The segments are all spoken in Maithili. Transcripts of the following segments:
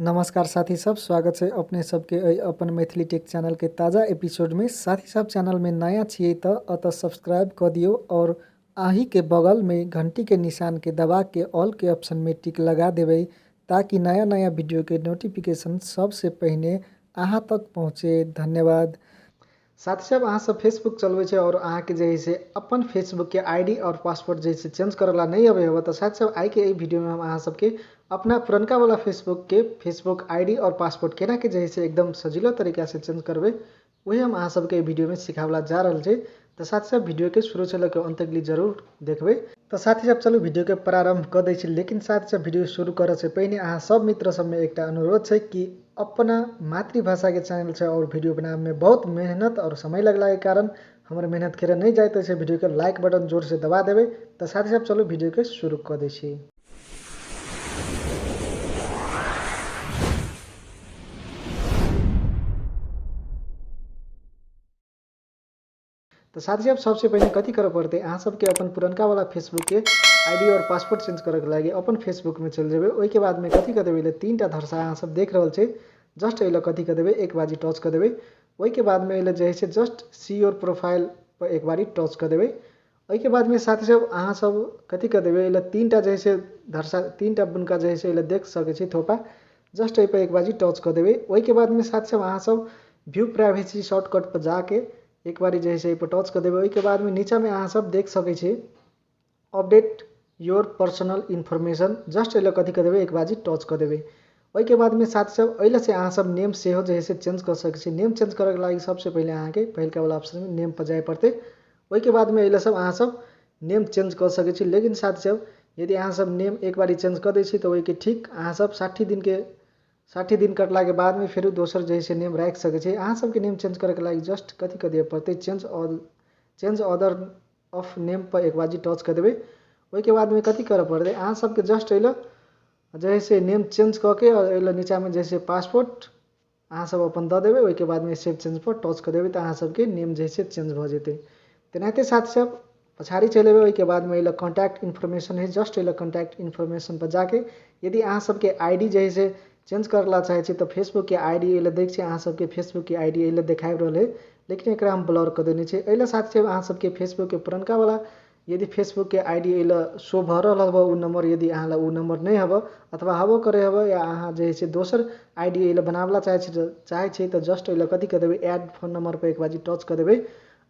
नमस्कार साथी सब, स्वागत है अपने सबके एहि अपन मैथिली टेक चैनल के ताज़ा एपिसोड में। साथी सब चैनल में नया छियै तो अतः सब्सक्राइब कर दियो और आही के बगल में घंटी के निशान के दबा के ऑल के ऑप्शन में टिक लगा देबै ताकि नया नया वीडियो के नोटिफिकेशन सबसे पहिने अहाँ तक पहुँचे। धन्यवाद। साथी सब अहाँ सब फेसबुक चलबै छै और अहाँके जे है से अपन फेसबुक के आईडी और पासवर्ड जे है चेंज करला नहीं अबै होबे तो साथी सब आइ के एहि वीडियो में हम अहाँ सबके अपना पुरनका वाला फेसबुक के फेसबुक आईडी और पासवर्ड केना के जे है से एकदम सजिलो तरीका से चेंज करबै वही हम अहाँ सबके एहि वीडियो में सिखावला जा रहल छै। तो साथी सब वीडियो के शुरू से लऽ के अंत तक जरूर देखबै। तो साथी सब चलू वीडियो के प्रारंभ कऽ दै छी, लेकिन साथी सब वीडियो शुरू करऽ से पहिने अहाँ सब मित्र सबमे एकटा अनुरोध छै कि अपना मातृभाषा के चैनल छै और वीडियो बनाबे में बहुत मेहनत और समय लगला के कारण हमर मेहनत खेरे नहीं जाइत छै, वीडियो के लाइक बटन जोर से दबा देबै। तो साथी सब चलू वीडियो के शुरू कऽ दै छी। तो साथी सब सबसे पहले कथी करऽ पड़तै, अहाँ सबके अपन पुरनका वाला फेसबुक के आईडी और पासवर्ड चेंज करऽ के लागि अपन फेसबुक में चलि जेबै। ओहिके बाद में कथी कऽ देबै, तीन टा धरसा अहाँ सब देख रहल छै, जस्ट एहि लए कथी कऽ देबै एक बारी टच कऽ देबै। ओहिके बाद में एहि लए जे है से जस्ट सी your profile पर एक बारी टच कऽ देबै। ओहिके बाद में साथी सब अहाँ सब कथी कऽ देबै, एहि लए तीन टा जे है से धरसा तीन टा बुनका जे है से एहि लए देख सकै छी थोपा, जस्ट एहि पर एक बारी टच कऽ देबै। ओहिके बाद में साथी सब अहाँ सब व्यू प्राइवेसी शॉर्टकट पर जाके एक बारी जे है से एहि पर टच कऽ देबै। ओहिके बाद में नीचा में अहाँ सब देख सकै छी update your personal information, just एहि लए कथी कऽ देबै एक बारी टच कऽ देबै। ओहिके बाद में साथी सब एहि लए से अहाँ सब नेम सेहो जे है से चेंज कऽ सकै छी। नेम चेंज करऽ के लागि सबसे पहिले अहाँके पहिलका वाला ऑप्शन में नेम पर जाय पड़तै। ओहिके बाद में एहि लए सब अहाँ सब नेम चेंज कऽ सकै छी, लेकिन साथी सब यदि अहाँ सब नेम एक बारी चेंज कऽ दै छी तऽ ओहिके ठीक अहाँ सब 60 दिन कटला के बाद में फेर दोसर जे है से नेम राखि सकै छी। अहाँ सबके नेम चेंज करऽ के लागि जस्ट कथी कऽ दिअ पड़तै, चेंज अदर ऑफ नेम पर एक बारी टच कऽ देबै। ओहिके बाद में कथी करऽ पड़तै, अहाँ सबके जस्ट एहि लए जे है से नेम चेंज कऽ के और एहि लए नीचा में जे है से पासपोर्ट अहाँ सब अपन दऽ देबै। ओहिके बाद में सेव चेंज पर टच कऽ देबै तऽ अहाँ सबके नेम जे है से चेंज भऽ जेतै। तेनाहिते साथी सब पछाड़ी चलि एबै। ओहिके बाद में एहि लए कॉन्टैक्ट इन्फॉर्मेशन है, जस्ट एहि लए कॉन्टैक्ट इन्फॉर्मेशन पर जाके यदि अहाँ सबके आईडी जे है से चेंज करला चाहै छी तऽ फेसबुक के आईडी एहि लए देख छी अहाँ सबके फेसबुक के आईडी एहि लए देखाबि रहल है, लेकिन एकरा हम ब्लर कऽ देने छी। एहि लए साथी सब अहाँ सबके फेसबुक के पुरनका वाला यदि फेसबुक के आईडी एहि लए शो भऽ रहल हबऽ ओ नंबर, यदि अहाँ लए ओ नंबर नहि हबऽ अथवा हबो करे हबऽ या अहाँ जे है से दोसर आईडी एहि लए बनाबला चाहै छी तऽ जस्ट एहि लए कथी कऽ देबै ऐड फोन नंबर पर एक बारी टच कऽ देबै।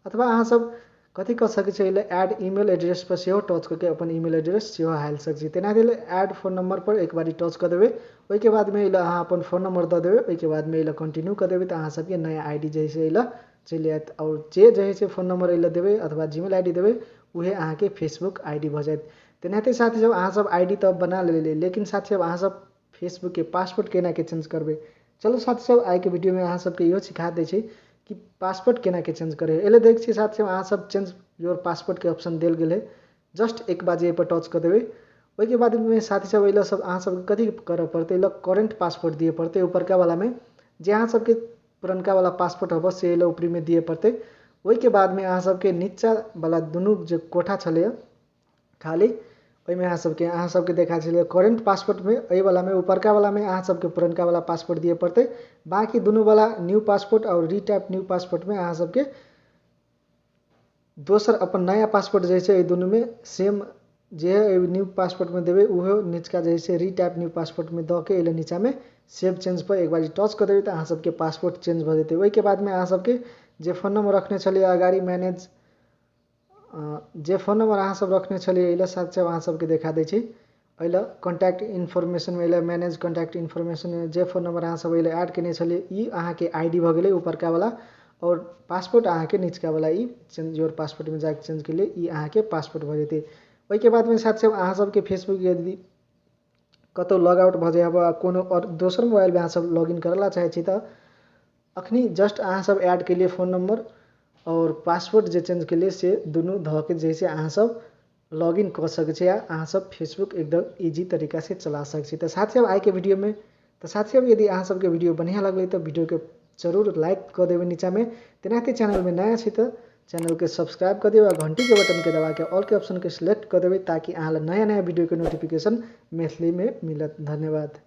अथवा अहाँ सब कथी कऽ सकै छी, एहि लए ऐड ईमेल एड्रेस पर सेहो टच कऽ के अपन ईमेल एड्रेस सेहो हालि सकै छी। तेनाहिते ऐड फोन नंबर पर एक बारी टच कऽ देबै। ओहिके बाद में एहि लए अहाँ अपन फोन नंबर दऽ देबै। ओहिके बाद में एहि लए कंटिन्यू कऽ देबै तऽ अहाँ सबके नया आईडी जे है से एहि लए चलि आयत और जे है से फोन नंबर एहि लए देबै अथवा जीमेल आईडी देबै उहे अहाँके फेसबुक आईडी भऽ जायत। तेनाहिते साथी सब अहाँ सब आईडी तऽ बना लेलियै, लेकिन साथी सब अहाँ सब फेसबुक के पासवर्ड केना के चेंज करबै। चलू साथी सब आइके वीडियो में अहाँ सबके इहो सिखा दै छी कि पासवर्ड केना के चेंज करै। एहि लए देख छी साथी सब अहाँ सब चेंज your password के ऑप्शन देल गेल है, जस्ट एक बार एहि पर टच कऽ देबै। ओहिके बाद में साथी सब एहि लए सब अहाँ सबके कथी करऽ पड़तै, एहि लए करेंट पासवर्ड दिअ पड़तै। ऊपरका वाला में जे अहाँ सबके पुरनका वाला पासवर्ड हबऽ से एहि लए ऊपरी में दिअ पड़तै। ओहिके बाद में अहाँ सबके नीचा वाला दुनू जे कोठा छलैए खाली ओहिमे अहाँ सबके देखा छलैए करेंट पासवर्ड में एहि वाला में ऊपरका वाला में अहाँ सबके पुरनका वाला पासवर्ड दिअ पड़तै। बाकी दुनू वाला न्यू पासवर्ड और रीटाइप न्यू पासवर्ड में अहाँ सबके दोसर अपन नया पासवर्ड जे छै एहि दुनू में सेम जे है न्यू पासवर्ड में देबै उहो निचका जे है रीटाइप न्यू पासवर्ड में दऽ के एहि लए नीचा में सेव चेंज पर एक बारी टच कऽ देबै तऽ अहाँ सबके पासवर्ड चेंज भऽ जेतै। ओहिके बाद में अहाँ सबके जे फोन नंबर रखने छलियै अगाड़ी मैनेज जे फोन नंबर अहाँ सब रखने छलियै एहि लए साथ सब अहाँ सबके देखा दै छी। एहि लए कॉन्टैक्ट इन्फॉर्मेशन में एहि लए मैनेज कॉन्टैक्ट इन्फॉर्मेशन में जे फोन नंबर अहाँ सब एहि लए ऐड केने छलियै ई अहाँके आईडी भऽ गेलै ऊपरका वाला और पासपोर्ट अहाँके निचका वाला ई चेंज your passport में जाके चेंज केलियै ई अहाँके पासपोर्ट भऽ जेतै। ओहिके बाद में साथ सब अहाँ सबके फेसबुक यदि कतहु लॉग आउट भऽ जाइ हबऽ कोनो आओर दोसर मोबाइलमे अहाँ सब लॉग इन करऽ ला चाहै छी तऽ अखनी जस्ट अहाँ सब ऐड केलियै फोन नंबर और पासवर्ड जे चेंज केलियै से दुनू धऽ के जे से अहाँ सब लॉग इन कऽ सकै छी या अहाँ सब फेसबुक एकदम ईजी तरीका से चला सकै छी। तऽ साथी सब आइके वीडियो में तऽ साथी सब यदि अहाँ सबके वीडियो बढ़िआँ लगलै तऽ वीडियो के जरूर लाइक कऽ देबै नीचा में। तेनाहिते चैनल में नया छी तऽ चैनल के सब्सक्राइब कऽ दियौ आ घंटी के बटन के दबा के ऑल के ऑप्शन के सिलेक्ट कऽ देबै ताकि अहाँ लए नया नया वीडियो के नोटिफिकेशन मैथिली में मिलत। धन्यवाद।